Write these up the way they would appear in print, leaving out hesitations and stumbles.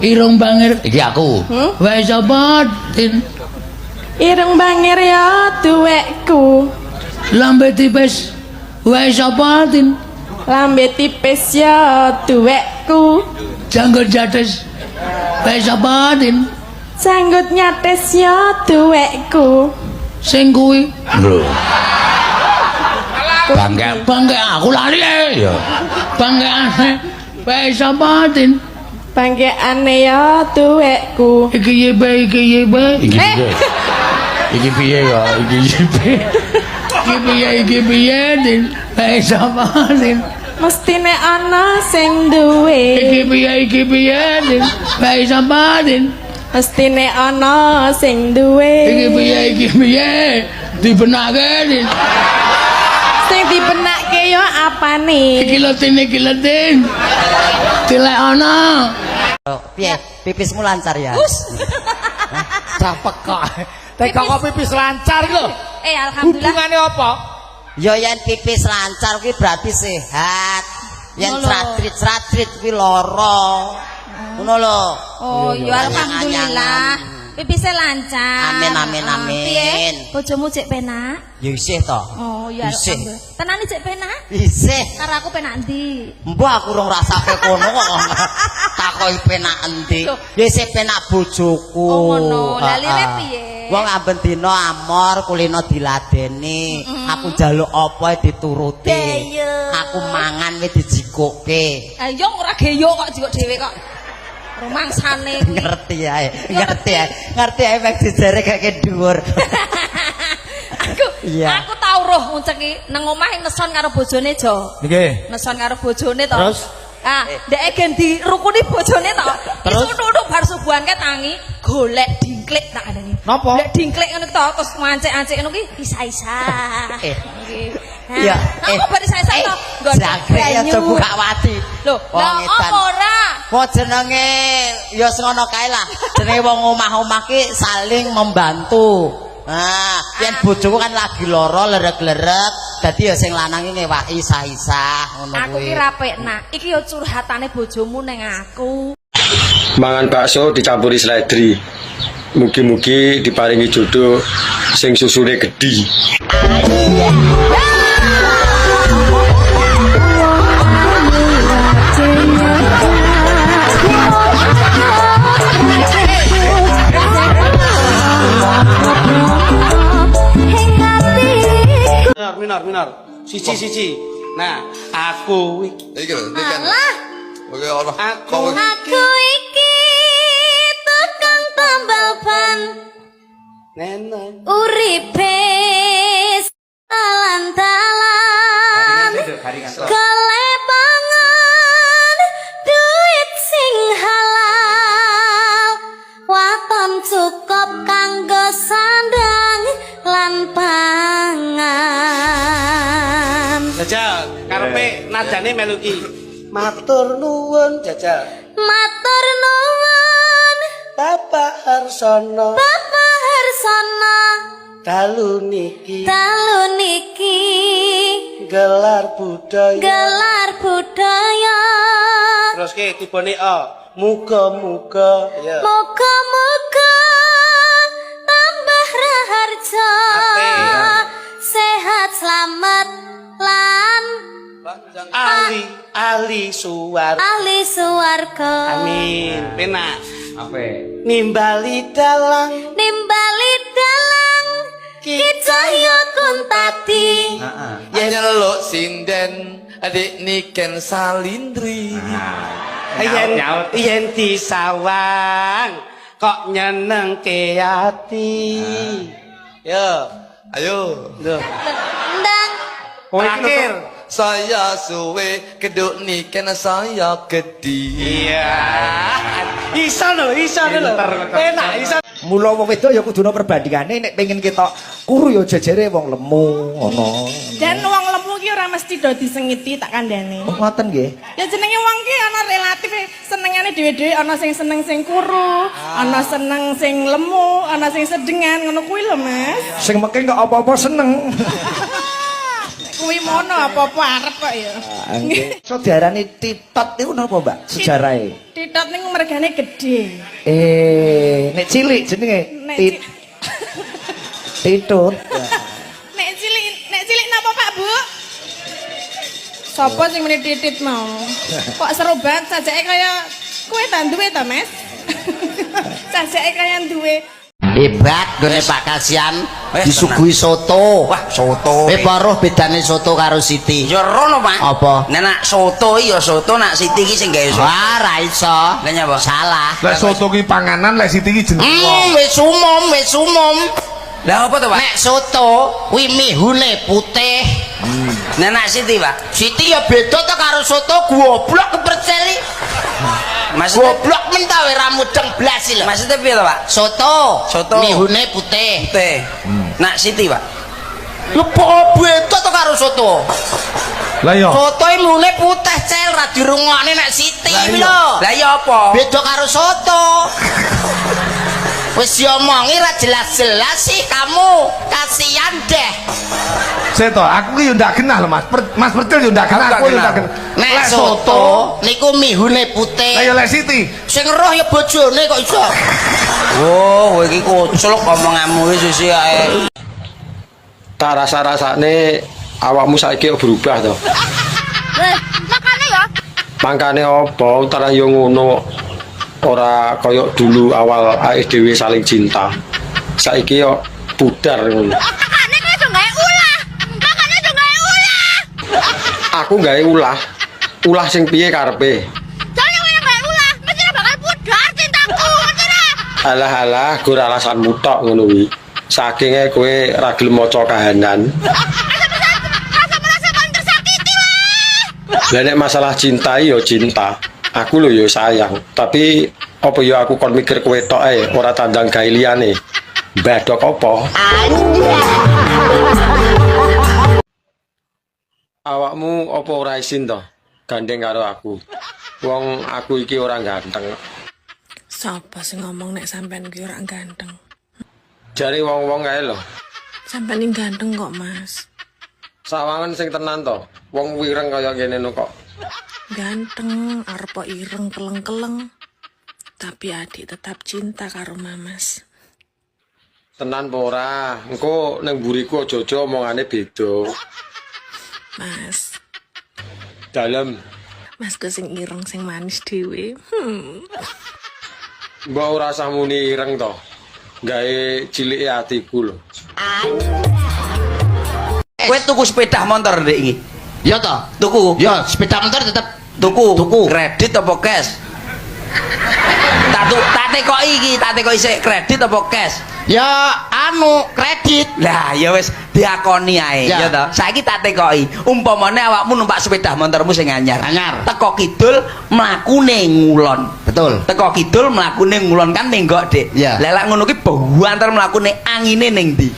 Irung bangir iki aku. Hmm? Wae sapa, Tin? Irung bangir ya duwekku. Lambe tipis. Wae sapa, Tin? Lambe tipis ya duwekku. Janggut jates. Wae sapa, Tin? Janggut nyates ya duwekku. Sing kuwi. Lho. Bangke bangke aku lali e. Ya. Bangkeane. Wae sapa, Tin? Bangkeane ya duwekku. Iki yibe, iki yibe. Iki Eh. piye? Iki piye ya? Iki yibe. Iki piye, iki piye, Tin? Wae sapa, Tin? Mestine ana sing duwe. Iki piye, iki piye, Tin? Wae sapa, Tin? Mestine ana sing duwe. Iki piye, iki piye? Dibenake, Tin. Sing dipenakke ya apane? Iki lho, Tin, iki lho, Tin. Dilek ana. Oh, piye? Pipismu lancar ya? Capek kok. Teka kok pipis lancar iki lho. Eh, alhamdulillah. Hubungane apa? Ya yen pipis lancar kuwi berarti sehat. Yen Ngono lho. cratrit-cratrit kuwi lara. Ngono lho. Oh, ya alhamdulillah. Pipisnya lancar. Amin, amin, Ah, amin. Piye? Bojomu cek penak? Ya isih to. Oh, ya Isih. alhamdulillah. Tenane cek penak? Isih. Karo aku penak endi? Mbah aku rong rasake kono kok takoki penak endi. Loh. Ya isih penak bojoku. Oh, ngono. Lah, lire Heeh. piye? Wong amben dina amor kulino diladeni. Aku njaluk apa dituruti. Iya. Aku mangan wis dijikoke. Ayo ora geyo kok jikok dhewe kok. Rumangsane kuwi. Ngerti ae, ngerti ae, ngerti ae mek jejere kayak dhuwur. Aku Iya. aku tau roh nguncek iki nang omah neson karo bojone Jo. Nggih. Neson karo bojone to. Terus? Ah, ndeke gen dirukuni bojone to. Terus? Isuk bar subuhan ke tangi golek dingklik tak kandhani. Napa? Golek dingklik ngono ki to, terus ngancik-ancik ngono ki isa-isa. Eh. Nggih. Iya, Nah, aku bar isa-isa to. Godhong Jangkrik ya banyu. aja buka wati. Lho, Wong lah edan. apa ora? Wong jenenge ya sing ngono kae lah. Jenenge wong omah-omah ki saling membantu. Nah, yen bojoku kan lagi lara lerek-lerek, dadi ya sing lanang iki ngewaki isah-isah ngono Aku kuwi. ki ra penak. Iki ya curhatane bojomu ning aku. Mangan bakso dicampuri seledri. Mugi-mugi diparingi jodoh sing susune gedhi. Minor, minor, minor. Siji, siji. Nah, aku iki Iki lho, iki kan. Oke, ono. Aku. Aku iki tukang tambal ban Nenek. uripe dalan-dalan golek pangan duit sing halal waton cukup kanggo sandang lan pangan. Jajal, karepe nadane melu iki. Matur nuwun, jajal. Matur nuwun Bapak Harsono, Bapak Harsono, dalu niki dalu niki gelar budaya. Gelar budaya. Terus ke tibone O. Muga-muga ya. Moga-moga tambah raharja, Apik. sehat selamat lan Ahli ahli suwar. ahli suwarga. Amin. Penak. Apik. Nimbali dalang Nimbali dalang Ki Cahyo Kuntadi. Heeh. Yen nyeluk sinden adik Niken Salindri. Yen Nyaut. yen disawang kok nyenengke ati. Yo, Ayo. lho. Ndang Terakhir. Saya suwe keduk Niken saya gedhi. Iya. Iso lho, iso lho. Enak iso. Mula wong wedok ya kudu ana perbandingane, nek pengen ketok kuru ya jejere wong lemu ngono. Dan wong lemu ki ora mesti do disengiti tak kandhane. Oh, ngoten nggih. Ya jenenge wong ki ana relatif senengane dhewe-dhewe, ana sing seneng sing kuru, ana seneng sing lemu, ana sing sedengan ngono kuwi lho, Mas. Sing mengke kok apa-apa seneng. Kuwi mono apa-apa arep kok ya. Nggih. So diarani titot niku napa, Mbak? Sejarahe. Titot niku mergane gedhe. Eh, nek cilik jenenge Nek tit titut. Nek cilik napa, Pak, Bu? Sopo sing muni titit mau? Kok seru banget sajake kaya kowe ta duwe ta, Mas? Sajake kaya duwe. Hebat gone Pak Kasian disuguhi soto. Wah, soto. Eh, baruh bedane soto karo Siti. Ya rono, Pak. Apa? Nek nak soto iki ya soto, nak Siti iki sing gawe soto. Wah, ra iso. Lah nyapa? Salah. Lek soto ki panganan, lek Siti ki jeneng wong. Wis umum, wis umum. Lah apa to, Pak? Nek soto kuwi mihune putih. Nek nak Siti, Pak. Siti ya beda to karo soto, goblok keperceli. Maksudnya Goblok men ta ora mudeng blas iki lho. Maksudnya piye to, Pak? Soto. Soto. Mihune putih. Putih. Nak Siti, Pak. Lho kok beda to karo soto? Lah iya. Soto iki mihune putih cel ra dirungokne nek Siti Lah kuwi iya. lho. Lah iya apa? Beda karo soto. Wis diomongi ra jelas-jelas sih kamu. Kasihan deh. Seto, aku ki yo ndak genah lho, Mas. Mas Percil yo ndak genah, aku yo ndak genah. Nek Lek soto niku mihune putih. Lah ya lek Siti. Sing roh ya bojone kok iso. Oh, kowe iki koclok omonganmu wis sisi ae. Tak rasa-rasane awakmu saiki kok berubah to. Eh, makane ya. Mangkane apa utara yo ngono, ora koyok dulu awal awake dhewe saling cinta. Saiki yo pudar ngono. Makane kowe aja gawe ulah. Makane aja gawe ulah. Aku gawe ulah. Ulah sing piye karepe? Jane kowe gawe ulah, mesti ora bakal pudar cintaku, ngerti ora? Alah alah, gur alasanmu tok ngono kuwi. Sakinge kowe ra gelem maca kahanan. Rasa merasa paling tersakiti lah. Lah nek masalah cinta yo cinta. Aku lho yo sayang, tapi apa yo aku kon mikir kowe tok ae, ora tandang gawe liyane. Badok apa? Awakmu apa ora isin to? Gandeng karo aku. Wong aku iki ora ganteng. Sapa sing ngomong nek sampean ki ora ganteng? Jare wong-wong kae lho. Sampean iki ganteng kok, Mas. Sawangan sing tenan to. Wong wireng kaya ngene no kok. Ganteng, arep ireng keleng-keleng. Tapi adik tetap cinta karo Mamas. Tenan apa ora? Engko ning mburiku aja-aja omongane beda. Mas, Dalem. Masku sing ireng sing manis dhewe. Mbok ora usah muni ireng to. Gawe cilike atiku lho. Kowe tuku sepeda motor ndek iki. Ya toh? Tuku. Ya, sepeda motor tetep Tuku. Tuku. Kredit apa cash? Tak tekoki iki, tak tekoki sik, kredit apa cash? Ya anu kredit. Lah ya wis diakoni ae, Ya. ya toh. Saiki tak tekoki, umpamane awakmu numpak sepeda motormu sing anyar. Anyar. Teko kidul mlakune ngulon. Betul. Teko kidul mlakune ngulon kan menggok, Dik. Ya. Lah lek ngono ki banter mlakune angine ning ndi?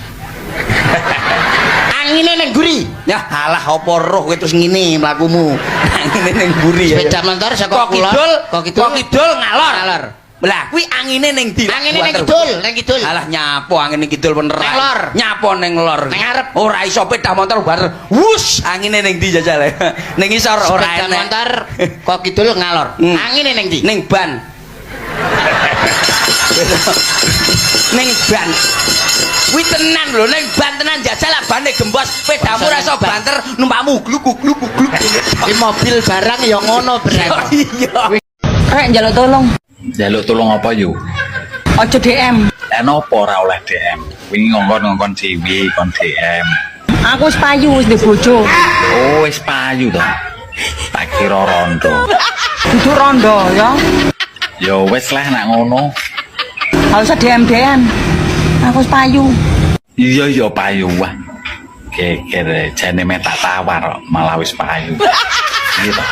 Angine ning guri. Ya alah, apa roh kowe Terus ngene mlakumu. Angine ning mburi ya. Sepeda motor saka Kok kulon, kidul, kok kidul, kok kidul ngalor. Ngalor. Lah kuwi angine ning ndi? Angine ning kidul, ning kidul. Alah, nyapo angine kidul bener. Ning lor. Nyapo ning lor. Ning ngarep. Ora iso sepeda motor bar. Wus, angine ning ndi jajal? Ning isor ora Sepeda enek. motor kok kidul ngalor. Angine ning ndi? Ning ban. Ning ban. Kuwi tenan lho, ning ban tenan jajal lah bane gembos, sepedamu ora iso banter, numpakmu gluk gluk gluk. Di mobil barang ya ngono berarti. Iya. Rek, njaluk tolong. Jaluk tolong apa yu? Ojo DM. Lah nopo ora oleh DM? Wingi ngongkon-ngongkon dhewe kon DM. Aku wis payu, wis duwe bojo. Oh, wis payu to. Tak kira rondo. Duduk rondo ya. Ya wis lah nak ngono. Gak usah DM DM. Aku wis payu. Iya ya payu wah. Geger jane meh tak tawar kok, malah wis payu. Gitu.